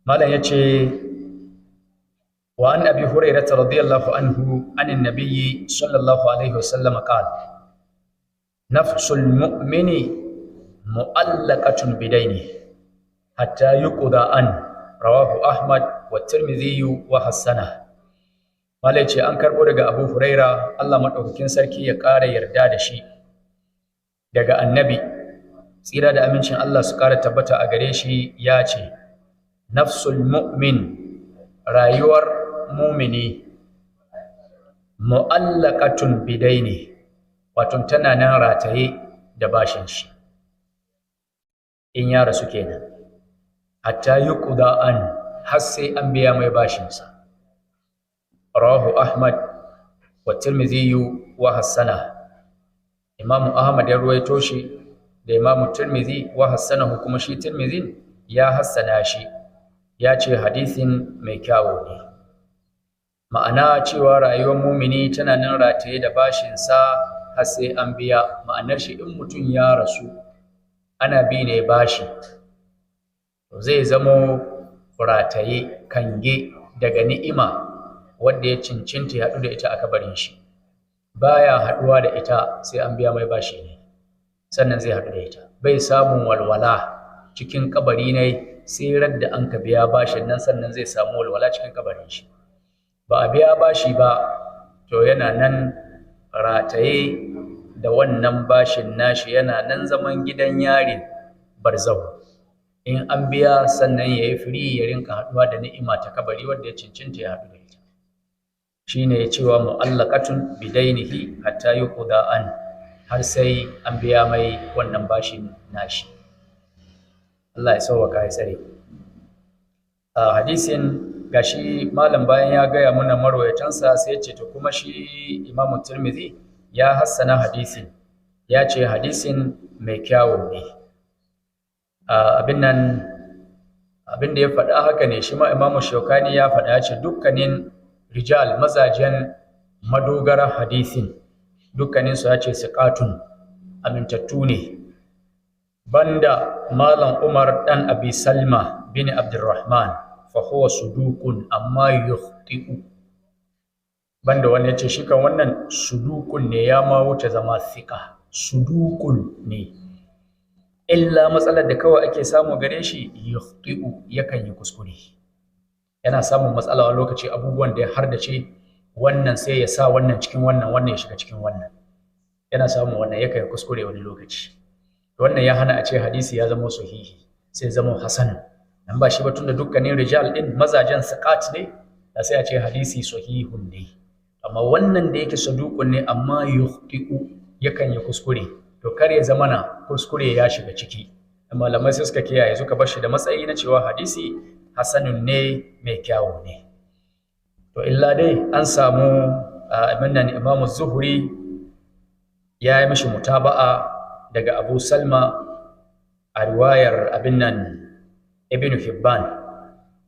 Malam ya ce wa an Abi Hurairah radiyallahu anhu anin nabiyyi sallallahu alaihi wasallam qala nafsul mu'mini mu'allaqatun bidaini hatta yuqda an, rawahu Ahmad wa Tirmidhi wa hassana. Malam ce an karbo daga Abu Huraira, Allah madaukakin sarki ya ƙara yarda da shi, daga annabi tsira da amincin Allah su ƙara tabbata a gare shi, ya ce nafsul mu'min, rayuwar mumini, mu'allaqatun bidaini, wato tana nan rataye da bashin shi in ya rasu kenan, hatta yuqda an, har sai an biya mai bashin sa. Rawahu Ahmad wa Tirmidhi wa hassana. Imamu Ahmad ya ruwaito shi da Imamu Tirmidhi wa hassanahu, kuma shi Tirmidhi ya hassana shi, ya ce hadisin mai kyawu ne. Ma'ana cewa rayuwar mumini tana nan rataye da bashinsa har sai an biya. Ma'anar shi, in mutum ya rasu ana bi ne bashi, zai zamo rataye kange daga ni'ima wadda ya cincinta ya haɗu da ita a kabarin shi. Baya haɗuwa da ita sai an biya mai bashi ne, sannan zai haɗu da ita. Bai samun walwala cikin kabari ne sai radda an ka biya bashin nan, sannan zai samu walwala cikin kabarin shi. Ba a biya bashi ba, to yana nan rataye da wannan bashin nashi, yana nan zaman gidan yarin barzahu. In an biya sannan ya yi firi, ya rinka haɗuwa da ni'ima ta kabari wadda ya cincinta ya haɗu da ita. Shine cewa mu'allaqatun bidainihi hatta yuqda an, har sai an biya mai wannan bashin nashi. Allah ya sauwaka ya tsare. A hadisin gashi malam bayan ya gaya muna marwayatansa, sai ya ce to kuma shi Imamu Tirmidhi ya hassana hadisin, ya ce hadisin mai kyawu ne. Abin nan, abin da ya faɗa haka ne, shi ma Imamu Shaukani ya faɗa, ya ce dukkanin rijal, mazajen madogara hadisin, dukkanin su ya ce siqatun, amintattu ne, banda Malam Umar dan Abi Salma bin Abdurrahman, fa huwa suduqun amma yukhti'u. Banda wannan, yace shi kan wannan sudukun ne, ya ma wuce zama thiqa, sudukun ne. Illa matsalar da kawai ake samu gare shi, yukhti'u, yakan yi kuskure, yana samun matsala wani lokaci, abubuwan da ya hardace wannan sai ya sa wannan cikin wannan, wannan ya shiga cikin wannan, yana samun wannan, yakan yi kuskure wani lokaci. Wannan ya hana a ce hadisi ya zama sahihi, sai zama hasan. Nan ba shi ba, tunda dukkanin rijal din mazajen siqat ne, da sai a ce hadisi sahihun ne. Amma wannan da yake saduqun ne amma yukhti'u, yakan yi kuskure, to kar ya zamana kuskure ya shiga ciki. Malamai sai suka kiyaye, suka bar shi da matsayi na cewa hadisi hasanun ne, mai kyawu ne. To illa dai an samu abin nan, Imamu Zuhri ya yi mishi mutaba'a daga Abu Salma a riwayar abin nan Ibn Hibban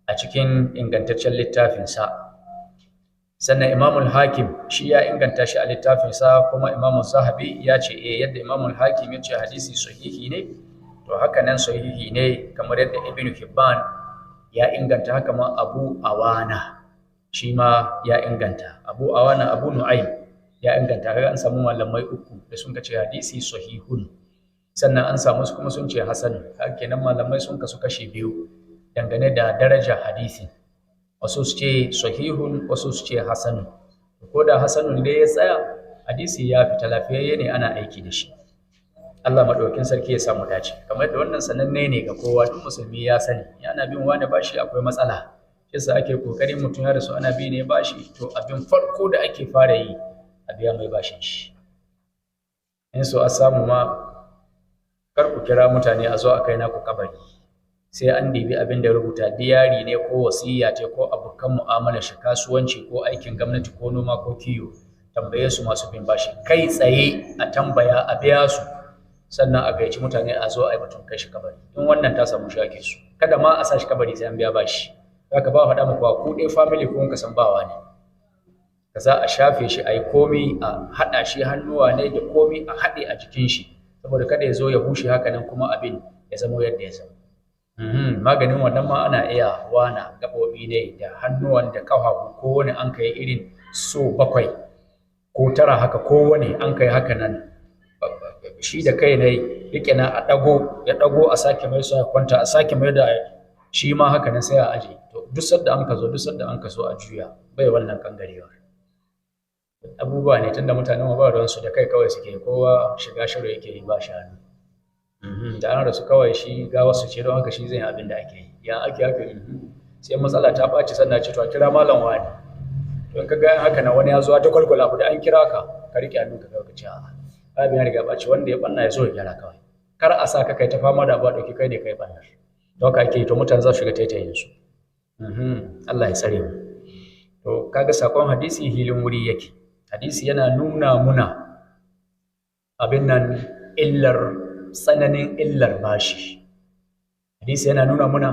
a cikin ingantaccen littafinsa. Sannan Imamul Hakim shi ya inganta shi a littafinsa, kuma Imamu Zahabi ya ce eh, yadda Imamul Hakim ya ce hadisi sahihi ne, to haka nan sahihi ne, kamar yadda Ibn Hibban ya inganta, haka ma Abu Awana shi ma ya inganta, Abu Awana, Abu Nu'aym ya inganta. Kaga an samu malamai uku da sun ce hadisi sahihun, sannan an samu su kuma sun ce hasan. Kaga kenan malamai sun kasu kashi biyu dangane da darajar hadisi, wasu su ce sahihun, wasu su ce hasanun. Ko da hasanun dai ya tsaya, hadisi ya fita, lafiyayye ne, ana aiki da shi. Allah madaukakin sarki ya samu dace. Kamar da wannan sananne ne ga kowa, duk musulmi ya sani yana bin wani bashi akwai matsala. Yasa ake kokarin mutum ya rasu ana bi ne bashi, to abin farko da ake fara yi, a biya mai bashin shi. In so a samu ma, kar ku kira mutane a zo a kai naku kabari, sai an dibi abin da rubuta, diyari ne ko wasiya ce ko abokan mu'amala shi, kasuwanci ko aikin gwamnati ko noma ko kiyo, tambaye su masu bin bashi kai tsaye, a tambaya a biya su, sannan a gayyaci mutane a zo a yi mutum kai shi kabari. In wannan ta samu shi ake so, kada ma a sa shi kabari sai an biya bashi. Haka ba faɗa muku ku ɗaya family ko ka san bawa ne ka za a shafe shi, a yi komi, a haɗa shi hannuwa ne da komi a haɗe a jikin shi, saboda kada ya zo ya bushe haka nan kuma abin ya zamo yadda ya zama. Maganin wannan ma ana iya wana gaɓoɓi ne da hannuwan da ƙafafu, kowane an kai irin so 7 ko 9 haka, kowane an kai haka nan. Shi da kai ne yake na a ɗago, ya ɗago a sake mai sa kwanta, a sake mai da shi ma haka nan sai a aje. To duk sadda an ka zo, duk sadda an ka so a juya, bai wannan kangarewar. Abubuwa ne tunda mutanen ba ruwansu da kai kawai suke, kowa shiga shiru yake yi ba shanu. Da an rasu kawai shi ga wasu ce, don haka shi zai yi abin da ake yi. Ya ake haka, sai matsala ta ɓaci sannan ce to a kira malam wani. Don ka ga haka nan wani ya zo ta kwalkwala ku da an kira ka, ka riƙe hannu ka ka ce a'a. Abin ya riga ɓaci, wanda ya ɓanna ya zo ya gyara kawai. Kar a sa ka kai ta fama da abu a ɗauki kai ne kai ɓannar. Don haka ake yi, to mutane za su shiga taitayin su. Allah ya tsare mu. To kaga sakon hadisi hilin wuri yake. Hadisi yana nuna muna abin nan illar, tsananin illar bashi. Hadisi yana nuna muna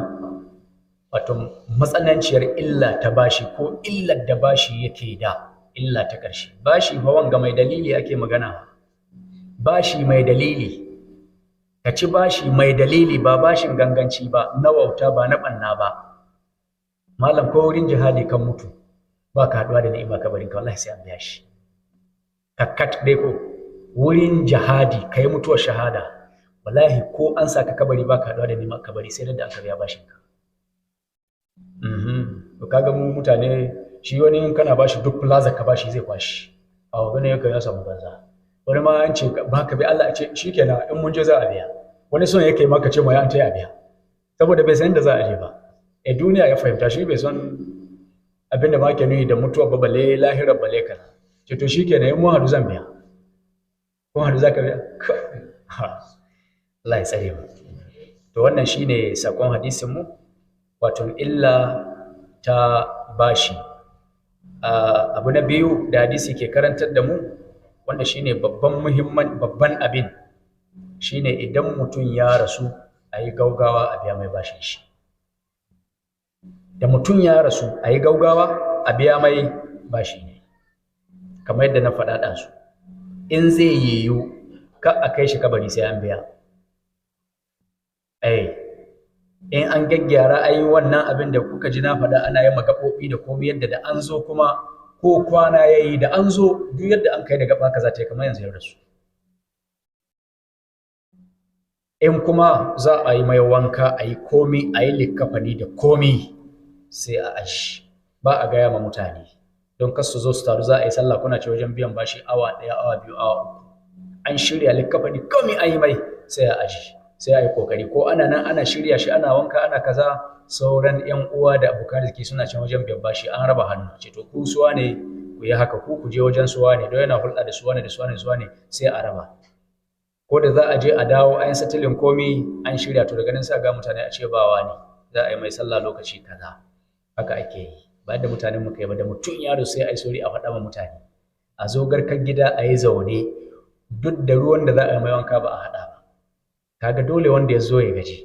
wato matsananciyar illa ta bashi, ko illar da bashi yake da illa ta ƙarshe. Bashi fa wanga mai dalili ake magana. Bashi mai dalili. Ka ci bashi mai dalili, ba bashin ganganci ba, na wauta ba, na ɓanna ba. Malam ko wurin jihadi kan mutu ba ka haɗuwa da ni'ima kabarin ka, wallahi sai an biya shi. Kakkat dai ko wurin jihadi kai mutuwar shahada, wallahi ko an saka kabari ba ka haɗuwa da ni'ima kabari sai da aka biya bashin ka. To kaga mu mutane, shi wani in kana bashi duk plaza ka bashi zai kwashi. A wani yake ya samu banza. Wani ma an ce ba ka bi Allah a ce shikenan in mun je za a biya. Wani son yake maka ce ma ya an taya biya. Saboda bai san inda za a je ba. E duniya ya fahimta, shi bai san abinda ma ke nuni da mutuwa ba, balle lahira balle kaza. Ce to shikenan in mun haɗu zan biya. Kun haɗu za ka biya? Allah ya tsare mu. To wannan shine sakon hadisin mu, wato illa ta bashi. Abu na biyu da hadisi ke karantar da mu, wanda shine babban muhimman babban abin, shine idan mutum ya rasu a yi gaugawa a biya mai bashin shi. Da mutum ya rasu a yi gaugawa a biya mai bashi ne. Kamar yadda na faɗa ɗansu, in zai yiwu ka a kai shi kabari sai an biya. In an gyaggyara a yi wannan abin da kuka ji na faɗa, ana yi magaɓoɓi da komai yadda da an zo kuma ko kwana ya yi da an zo duk yadda an kai da gaba kaza ta yi kamar yanzu ya rasu. In kuma za a yi mai wanka, a yi komi, a yi likkafani da komi, sai a aji. Ba a gaya ma mutane don kar su zo su taru za a yi sallah kuna ce wajen biyan bashi awa 1, awa 2, awa 3. An shirya likkafani komi an yi mai, sai a aji. Sai a yi kokari ko ana nan ana shirya shi, ana wanka, ana kaza, sauran yan uwa da abokan arziki suna can wajen biyan bashi, an raba hannu. Ce to ku suwa ne ku yi haka, ku je wajen suwa ne, don yana hulɗa da suwa ne da suwa ne suwa ne, sai a raba. Ko da za a je a dawo an satilin komi an shirya, to daga nan sai a ga mutane a ce bawa ne za a yi mai sallah lokaci kaza. Haka ake yi. Ba yadda mutanen mu kai ba, da mutum yaro sai a yi sauri a faɗa ma mutane. A zo garkar gida a yi zaune, duk da ruwan da za a yi mai wanka ba a haɗa ba. Kaga dole wanda ya zo ya gaji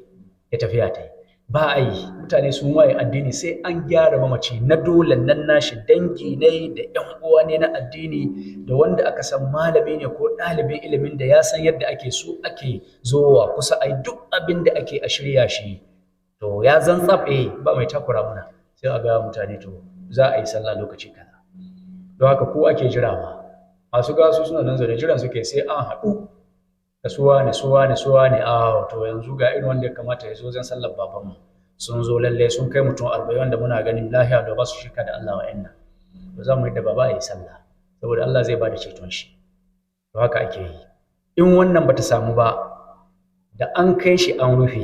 ya tafiya ta yi. Ba a yi. Mutane sun waye addini, sai an gyara mamaci na dole nan nashi dangi ne da ƴan uwa ne na addini, da wanda aka san malami ne ko ɗalibin ilimin da ya san yadda ake so ake zowa kusa a yi duk abin da ake a shirya shi. To ya zan tsaf, ba mai takura muna. Sai a gaya mutane to za a yi sallah lokaci kaza. Don haka ko ake jira ma. Masu gasu suna nan zaune jiran suke sai an haɗu da suwa ne suwa ne suwa ne, a to yanzu ga irin wanda ya kamata ya zo zan sallar babanmu. Sun zo lalle sun kai mutum 40 wanda muna ganin lahiya da ba su shirka da Allah wa'annan. To za mu yi da baba ya yi sallah saboda Allah zai ba da ceton shi. To haka ake yi. In wannan bata samu ba, da an kai shi an rufe,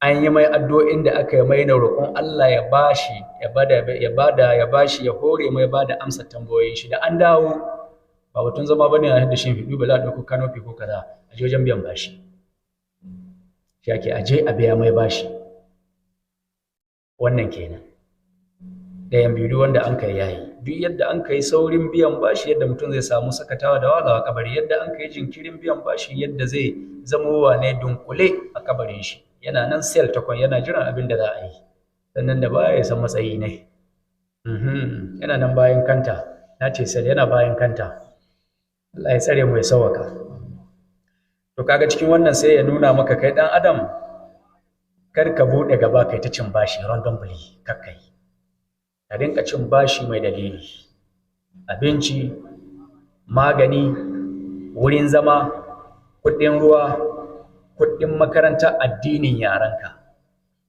an yi mai addu'o'in da aka yi mai na roƙon Allah ya bashi, ya bada, ya bada, ya bashi, ya hore mai bada amsa tambayoyin shi. Da an dawo ba batun zama bane a yadda shin fiɗu ba za a ɗauko kanofi ko kaza a je wajen biyan bashi. Shi ake a je a biya mai bashi. Wannan kenan. Ɗayan biyu wanda an kai yayi. Duk yadda an kai saurin biyan bashi yadda mutum zai samu sakatawa da walawa kabari, yadda an kai jinkirin biyan bashi yadda zai zamo wane dunkule a kabarin shi. Yana nan sel takwan yana jiran abin da za a yi. Sannan da baya ya san matsayi ne. Yana nan bayan kanta. Na ce sel yana bayan kanta. Allah ya tsare mu ya sauwaka. To kaga cikin wannan sai ya nuna maka kai ɗan adam Kar ka buɗe gaba kai ta cin bashi randomly, kakkai. Ka rinka cin bashi mai dalili. Abinci, magani, wurin zama, kuɗin ruwa, kuɗin makaranta addinin yaranka.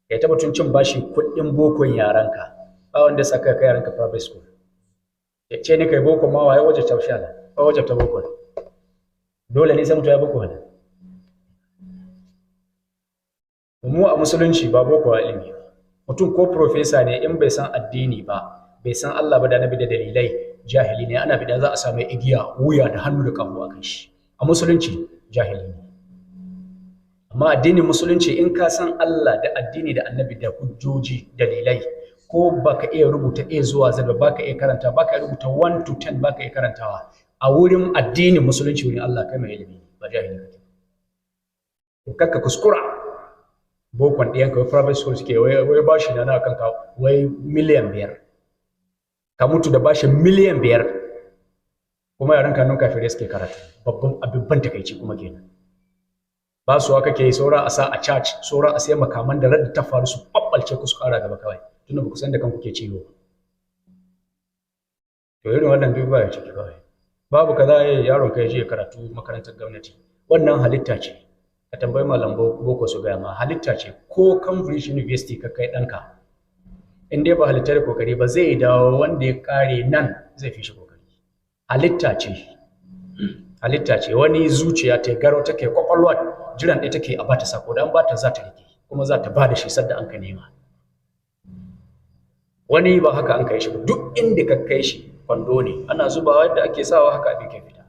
Kai ta batun cin bashi kuɗin bokon yaranka. Ba wanda saka kai yaranka private school. Ya ce ni kai boko ma waye waje ta shala, ba waje ta boko. Dole ne sai mutum ya boko ne. Mu a musulunci ba boko a ilimi ba. Mutum ko profesa ne in bai san addini ba, bai san Allah ba da nabi da dalilai, jahili ne, ana bida za a samu igiya wuya da hannu da ƙaho a kan shi. A musulunci jahili ne. Amma addinin musulunci in ka san Allah da addini da annabi da hujjoji dalilai, ko baka iya rubuta A zuwa Z ba, baka iya karanta, baka iya rubuta 1 to 10, baka iya karantawa, a wurin addinin musulunci wurin Allah kai mai ilimi ba jahili kake. To kakka kuskura bokon ɗiyanka wai private school suke, wai bashi na na kanka wai 5 miliyan. Ka mutu da bashin 5 miliyan kuma yaran kanun kafirai suke karatu. Babban abin ban takaici kuma kenan. Ba suwa kake yi, saura a sa a church, saura a sai makaman da radda ta faru su babbalce ku su kara gaba kawai, tunda ba ku san da kanku ke ciwo. To irin wannan duk baya ciki kawai. Babu kaza yayi yaron ka je karatu makarantar gwamnati. Wannan halitta ce. Ka tambayi malam boko su gaya ma, halitta ce. Ko Cambridge University ka kai ɗanka, in dai ba halittar kokari ba, zai dawo wanda ya kare nan zai fi shi kokari. Halitta ce. Halitta ce. Wani zuciya ta garo take, kwakwalwa jiran ɗaya take a bata sako, da an bata za ta rike kuma za ta ba da shi sadda an ka nema. Wani ba haka an kai shi ba, duk inda ka kai shi kwando ne ana zubawa yadda ake sawa haka abin ke fita.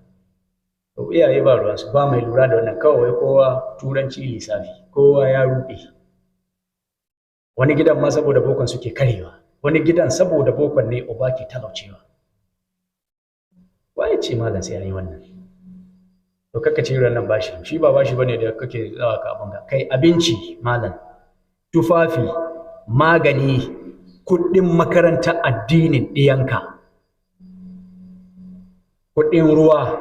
To iyaye ba ruwansu, ba mai lura da wannan, kawai kowa turanci lissafi, kowa ya ruɗe. Wani gidan ma saboda bokon suke karewa, wani gidan saboda bokon ne uba ke talaucewa. Waye ce malam sai an yi wannan? To kakka ci nan bashi, shi ba bashi bane da kake zawa ka abun ga. Kai abinci malam, tufafi, magani, kuɗin makaranta addinin ɗiyanka, kuɗin ruwa,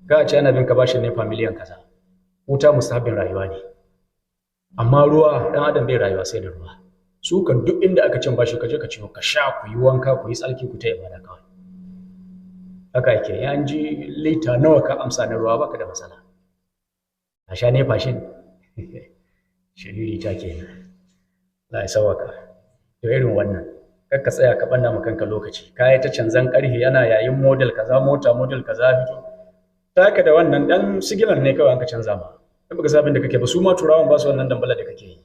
ka ce ana bin ka bashin nefa miliyan kaza. Wuta musabbin rayuwa ne, amma ruwa ɗan adam bai rayuwa sai da ruwa. Su kan duk inda aka cin bashi ka je ka ciwo, ka sha, ku yi wanka, ku yi tsarki, ku ta ibada kawai. Haka yake, in ji lita nawa ka amsa na ruwa baka da matsala. A sha nefa shin shiriri ta kenan. Allah ya sawaka. To irin wannan, kar ka tsaya ka ɓanna ma kanka lokaci. Ka yi ta canzan ƙarfe, ana yayin model kaza, mota model kaza fito. Taka da wannan ɗan sigilar ne kawai an ka canza ma. In baka san abin da kake ba, su ma turawan ba su wannan dambala da kake yi.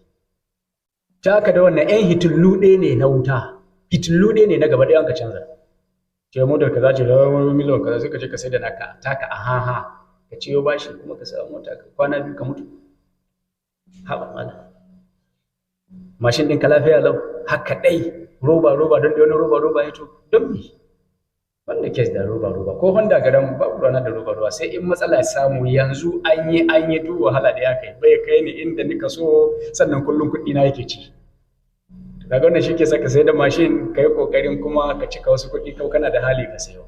Taka da wannan ƴan hitullu ɗaya ne na wuta, hitullu ɗaya ne na gaba ɗaya an ka canza. Ce model kaza ce miliyan kaza, sai ka je ka sai da naka taka a haha, ka ciyo bashi kuma ka samu mota kwana biyu ka mutu. Haɓa malam. Mashin ɗinka lafiya lau, haka ɗai roba roba don wani roba roba ya to don me? Wanda kes da roba roba ko Honda garan babu ruwana da roba roba, sai in matsala ya samu yanzu an yi duk wahala da ya kai bai kai ni inda nika so, sannan kullum kuɗi na yake ci. Kaga wannan shi ke saka sai da mashin ka yi ƙoƙarin kuma ka cika wasu kuɗi kau kana da hali ka sayo.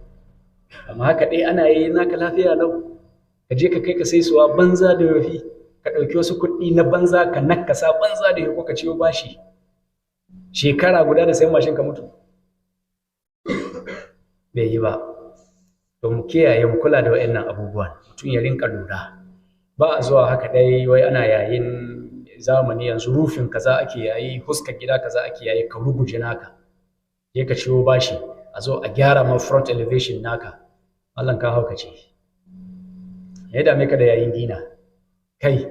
Amma haka ɗai ana yi naka lafiya lau, ka je ka kai ka sai suwa banza da yofi, ka ɗauki wasu kuɗi na banza ka nakasa banza da ko ka ciyo bashi. Shekara guda da sayan mashin ka mutu. Bai yi ba. To mu kiyaye, mu kula da waɗannan abubuwan, mutum ya rinka lura. Ba a zuwa haka dai wai ana yayin zamani yanzu rufin kaza ake yayi, huskar gida kaza ake yayi, ka ruguje naka. Je ka ciyo bashi, a zo a gyara ma front elevation naka. Allah ka haukace. Ya dame ka da yayin gina. Kai.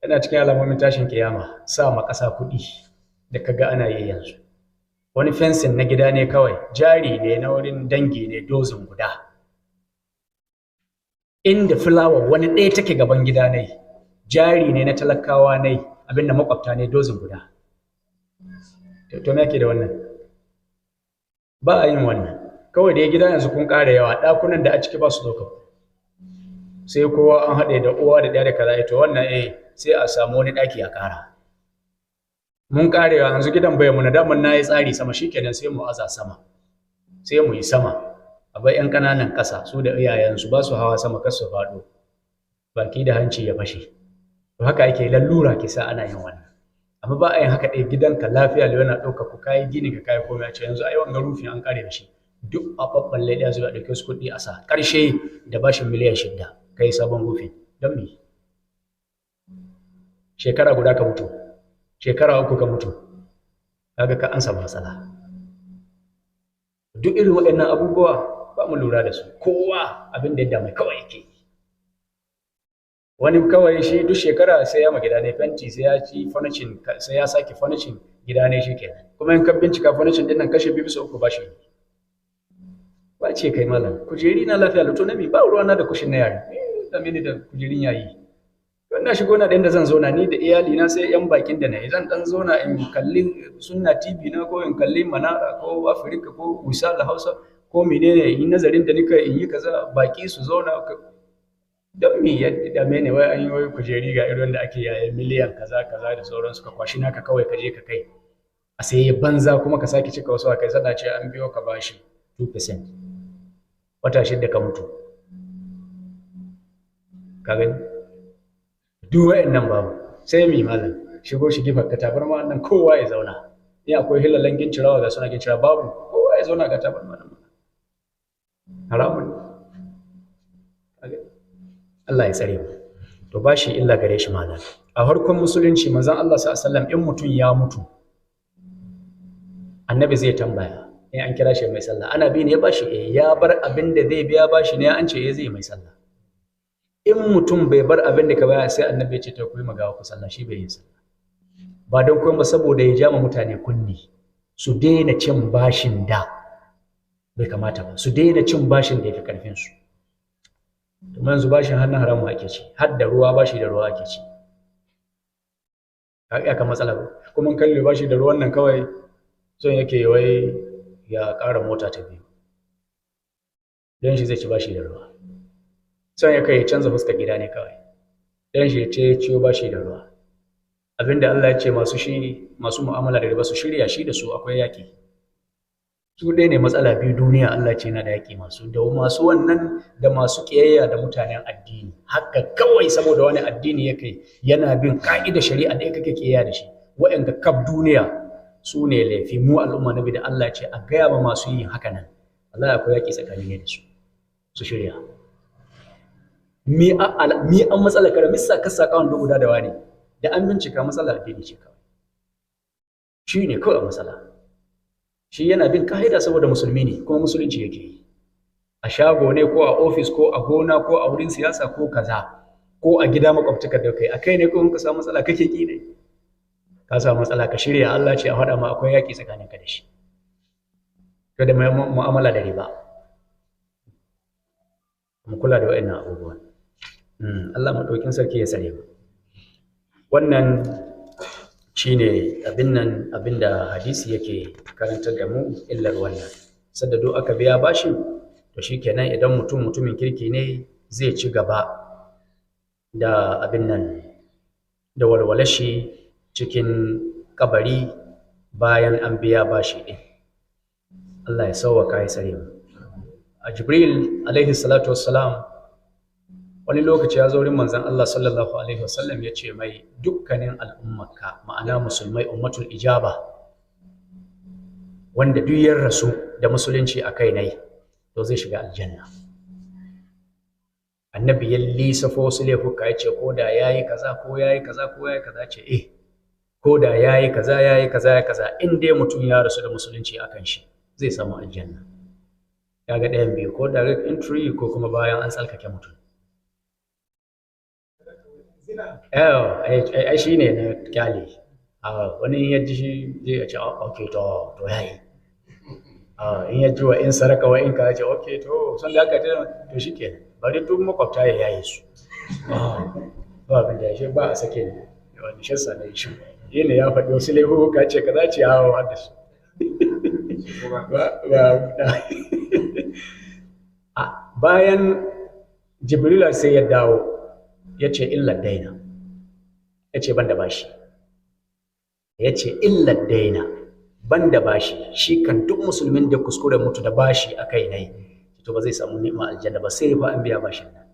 Yana cikin alamomin tashin kiyama, sa ma ƙasa kuɗi da kaga ana yi yanzu. Wani fensin na gida ne kawai, jari ne na wurin dangi ne dozin guda. Inda fulawa wani ɗaya take gaban gida ne, jari ne na talakawa ne, abinda makwabta ne dozin guda. To me ake da wannan? Ba a yin wannan. Kawai da gida yanzu kun ƙara yawa, ɗakunan da a ciki ba su ɗauka. Sai kowa an haɗe da uwa da ɗaya da kaza, to wannan sai a samu wani ɗaki a ƙara. Mun ƙarewa yanzu gidan bai muna, daman na yi tsari sama shikenan sai mu aza sama. Sai mu yi sama. A bar 'yan ƙananan ƙasa su da iyayensu ba su hawa sama kar su faɗo. Baki da hanci ya fashe. To haka ake lallura ke sa ana yin wannan. Amma ba a yin haka ɗaya, gidanka lafiya lau yana ɗauka ku kayi gini ka kayi komai, a ce yanzu ai wanga rufin an ƙare da shi. Duk a ɓaɓɓalle ɗaya zuwa ɗauke su kuɗi a sa. Ƙarshe da bashin miliyan 6 kai sabon rufin. Don me? Shekara guda ka mutu, shekara 3 ka mutu, kaga ka an samu matsala. Duk irin waɗannan abubuwa ba mu lura da su. Kowa abin da ya dame kawai yake. Wani kawai shi duk shekara sai ya ma gida ne fenti, sai ya ci furnishing, sai ya sake furnishing gida ne, shi kenan. Kuma in ka bincika, furnishing din nan kashe 2 bisa 3 ba shi ne. Ba ce kai malam, kujeri na lafiya to na mi ba ruwa na da kushin na yare. Da mini da kujerin yayi. Don na shigo na da inda zan zauna ni da iyali na, sai yan bakin da na yi, zan dan zauna in kalli Sunna TV na, ko in kalli Manara ko Afirka ko Wisal Hausa ko menene, in yi nazarin da nika, in yi kaza, baki su zauna. Don me ya dame ne wai an yi wai kujeri ga irin da ake yaye miliyan kaza kaza da sauransu, ka kwashi naka kawai ka je ka kai a sai banza, kuma ka sake cika wasu a kai, sana ce an biyo ka bashi 2%, wata 6 ka mutu. Ka gani, duk wa'annan babu. Sai mi malam shigo shi gifa ka tabarma nan, kowa ya zauna. In akwai hilalan gincirawa ga suna gincira, babu, kowa ya zauna ga tabarma nan. Haramun. Allah ya tsare mu. To bashi illa gare shi malam. A farkon musulunci, manzon Allah sallallahu alaihi wasallam, in mutum ya mutu, annabi zai tambaya in an kira shi mai sallah, ana bi ne bashi? Eh. Ya bar abin da zai biya bashi ne? An ce eh, zai mai sallah. In mutum bai bar abin da ka baya, sai annabi ya ce to ku yi magawa ku sallah, shi bai yi sallah. Ba don kuma saboda ya jama mutane kunni su daina cin bashin da bai kamata ba, su daina cin bashin da ya fi karfin su. Domin yanzu bashin hannun haramu ake ci, har da ruwa, bashi da ruwa ake ci. Ka ka matsala ba kuma kalle bashi da ruwan nan kawai son yake wai ya ƙara mota ta biyu, don shi zai ci bashi da ruwa. Son ya kai ya canza fuskar gida ne kawai, don shi ya ce ciwo bashi da ruwa. Abinda Allah ya ce masu shi, masu mu'amala da riba, su shirya shi da su akwai yaƙi. Su ɗaya ne matsala biyu duniya Allah ce na da yaƙi, masu da masu wannan da masu ƙiyayya da mutanen addini. Haka kawai saboda wani addini ya kai yana bin ƙa'idar shari'a ɗaya kake ƙiyayya da shi. Wa'anga kaf duniya su ne laifi mu al'umma nabi da Allah ce a gaya ma masu yin haka nan, Allah akwai yaƙi tsakanin ne da su, su shirya. Mi an matsala kare misa ka saka wando guda da wani, da an bincika matsala addini ce kawai, shi ne kawai matsala. Shi yana bin ka'ida saboda musulmi ne kuma musulunci yake yi, a shago ne ko a ofis ko a gona ko a wurin siyasa ko kaza ko a gida makwabtakar da kai a kai ne, ko in ka samu matsala kake ki ne ka samu matsala, ka shirya. Allah ce a faɗa ma akwai yaƙi tsakaninka da shi. To da mai mu'amala da riba, mu kula da wa'annan abubuwan. Allah maɗaukin sarki ya tsare mu. Wannan shine abin nan, abin da hadisi yake karantar da mu, illar wannan. Sadda duk aka biya bashin, to shikenan, idan mutum mutumin kirki ne, zai ci gaba da abin nan da walwalar shi cikin kabari bayan an biya bashi ɗin. Allah ya sauwaka ya tsare mu. A Jibril alaihi salatu wassalam wani lokaci ya zo wurin manzon Allah sallallahu alaihi wasallam, ya ce mai dukkanin al'ummarka, ma'ana musulmai, ummatul ijaba, wanda duk ya rasu da musulunci a kai nai, to zai shiga aljanna. Annabi ya lisafo wasu laifuka, ya ce ko da yayi kaza ko yayi kaza ko yayi kaza, ce eh, ko da yayi kaza yayi kaza ya kaza, in dai mutum ya rasu da musulunci akan shi, zai samu aljanna. Kaga ɗayan biyu, ko direct entry ko kuma bayan an tsalkake mutum. Ai shi ne na kyale. Wani ya ji shi zai ce ok, to yayi. In ya ji wa in saraka wa in ka ce ok, to son da aka ce to shi kenan, bari duk makwabta ya yaye su. Ba abin da ya shi ba a sake ne wani shassa na shi ne ya faɗi wasu laifuka, ce kaza, ce hawa da su. Bayan Jibrila sai ya dawo ya ce illar daina, ya ce ban da bashi, ya ce illar daina, ban da bashi. Shi kan duk musulmin da kuskure mutu da bashi a kai nai, to ba zai samu ni'ima aljanna ba, sai fa an biya bashin nan.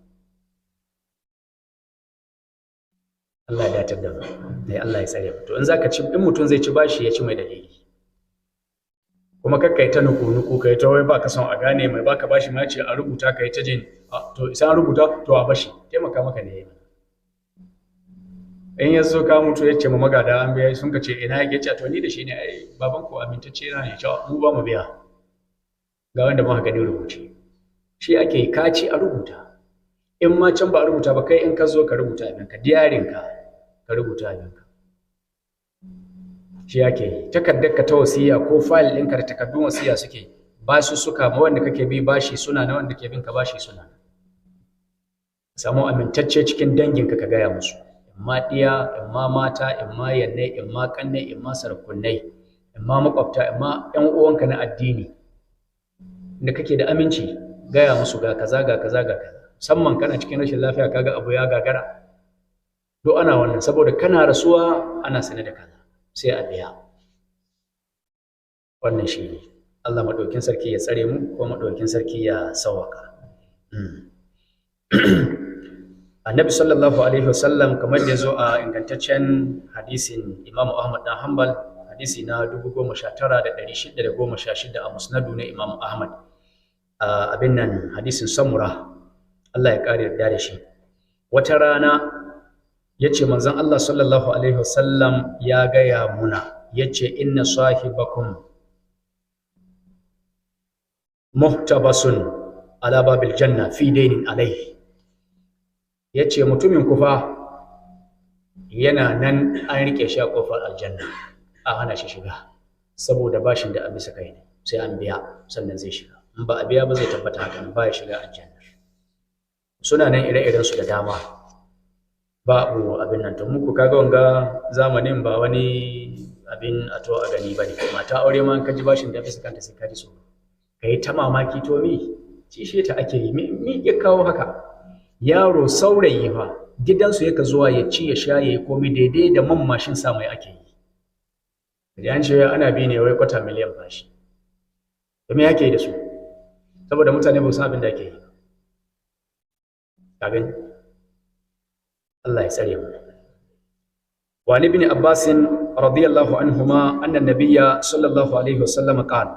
Allah ya datar da mu, ne Allah ya tsare mu. To in zaka ci, in mutum zai ci bashi, ya ci mai dalili. Kuma kakkai ta nuku nuku, kai ta wai baka son a gane mai baka bashi ma ce a rubuta, kai ta jin to sai an rubuta, to a bashi taimaka maka ne. In ya zo ka mutu, ya ce ma magada an biya, sun ka ce ina yake, ce to ni da shi ne, ai baban ku amintacce na ne, cewa mu ba mu biya, ga wanda muka gani rubuce. Shi ake kaci a rubuta. In ma can ba a rubuta ba, kai in ka zo ka rubuta abinka, diyarinka ka rubuta abinka. Shi ake yi. Takardar ka ta wasiya ko fayil ɗinka da takardun wasiya suke basu suka ma wanda kake bi bashi suna na wanda ke bin ka bashi suna. Samu amintacce cikin danginka ka gaya musu, imma ɗiya, imma mata, imma yanne, imma ƙanne, imma sarakunai, imma makwabta, imma ƴan uwanka na addini da kake da aminci, gaya musu ga kaza, ga kaza, ga kaza. Musamman kana cikin rashin lafiya, kaga abu ya gagara. Duk ana wannan saboda kana rasuwa ana sane da kaza, sai a biya. Wannan shi ne. Allah maɗaukin sarki ya tsare mu, ko maɗaukin sarki ya sawaka. Annabi sallallahu alaihi wasallam, kamar da ya zo a ingantaccen hadisin Imam Ahmad dan Hanbal, hadisi na 19616 a Musnadu na Imam Ahmad, abin nan hadisin Samura, Allah ya kare yarda da shi, wata rana ya ce manzon Allah sallallahu alaihi wasallam ya gaya muna, ya ce inna sahibakum muhtabasun ala babil janna fi dainin alaihi. Ya ce mutumin kufa yana nan an rike shi a kofar aljanna, a hana shi shiga saboda bashin da a bisa kai ne, sai an biya sannan zai shiga. In ba a biya ba, zai tabbata haka, ba ya shiga aljanna. Suna nan ire-iren su da dama, babu abin nan. To muku kaga wanga zamanin ba wani abin a to a gani bane. Mata aure ma in ka ji bashin da bisa kanta, sai ka ji tsoro, ka yi ta mamaki, to mi cishe ta ake yi, mi ya kawo haka? Yaro saurayi fa, gidansu yaka zuwa ya ci, ya sha, ya yi komai daidai, da man mashin sa mai ake yi. An ce ana bi ne wai 250,000 bashi. To me ake yi da su? Saboda mutane ba su san abin da ake yi. Ka gani? Allah ya tsare mu. وعن ابن عباس رضي الله عنهما أن النبي صلى الله عليه وسلم قال